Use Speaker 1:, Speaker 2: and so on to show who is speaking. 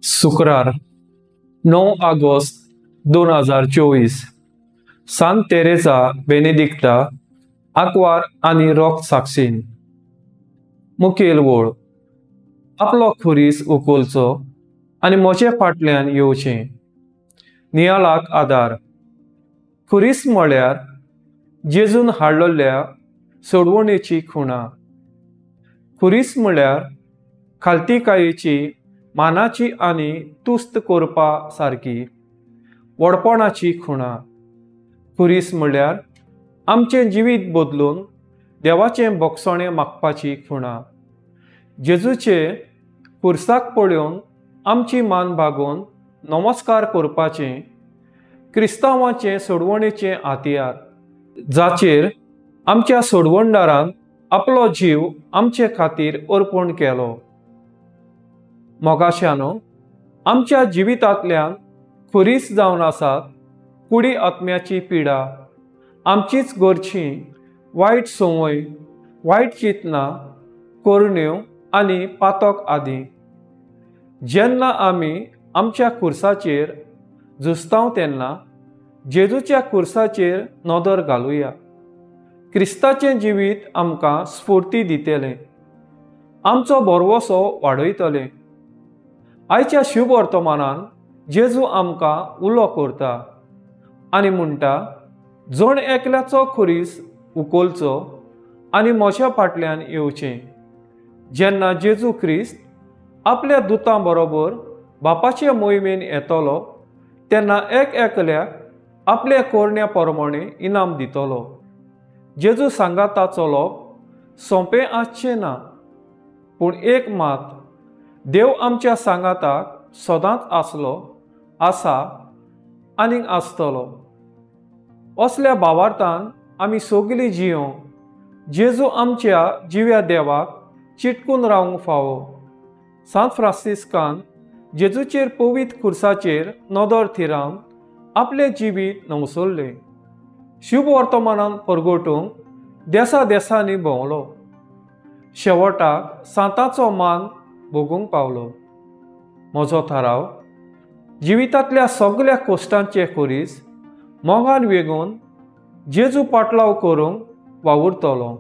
Speaker 1: शुक्रार 9 ऑगस्ट 2024 सांत तेरेजा बेनेदिक्ता आंकवार आनी रोख साक्षीन। मुखेल वळ आपलो खुरीस उखलचो आनी म्हजे फाटल्यान येवचें। नियाळाक आदार। खुरीस म्हळ्यार जेजून हाडलेल्या सोडवणेची खुणा। खुरीस म्हळ्यार खालतीकायेची, मानाची आनी तुस्त करपा सारकी व्हडपणाची खुणा। खुरीस म्हळ्यार आमचें जिवीत बदलून देवाचें भोगसणें मागपाची खुणा। जेजूचे खुर्साक पळोवन आमची मान बागोवन नमस्कार करपाचें क्रिस्तांवाचें सोडवणेचें हातयार, जाचेर आमच्या सोडवणदारान आपलो जीव आमचे खातीर अर्पण केलो। मोगाशानो, आमच्या जिवितांतल्यान खुरीस जावन आसात कुडी आत्म्याची पिडा, आमचीच गोरची वायट संवय, वायट चिंतनां, करण्यो आनी पातक आदी। जेन्ना आमी आमच्या खुर्साचेर झुजतांव तेन्ना जेजूच्या खुर्साचेर नदर घालुया। क्रिस्ताचें जिवीत आमकां स्फूर्ती दितलें, आमचो भरवसो वाडयतलें। आयच्या शुभ वर्तमानान जेजू आमकां उलो करता आनी म्हणटा, जण एकल्याचो खुरीस उखलचो आनी म्हज्या फाटल्यान येवचें। जेन्ना जेजू क्रिस्त आपल्या दुतां बरोबर बापाचे मोहिमेन येतलो तेन्ना एक एकल्याक आपल्या कोरण्या प्रमाणे इनाम दितलो। जेजू सांगाता चलप सोंपें आसचें ना, पूण एक मात, देव आमच्या सांगाताक सदांच आसलो, आसा आनीक आसतलो। असल्या भावार्थान आमी सगलीं जियोंक जेजू आमच्या जिव्या देवाक चिटकून रावंक फावो। सांत फ्रांसिस्कान जेजूचेर पवित्र खुर्साचेर नदर थिरावन आपलें जिवीत नवसरलें। शुभ वर्तमानान परगटूंक देसा देसांनी भोंवलो, शेवटाक सांताचो मान भोगूंक पावलो। म्हजो थाराव, जिवितांतल्या सगल्या कश्टांचे खुरीस मोगान वेगून जेजू पाटलाव करूंक वावुरतलो।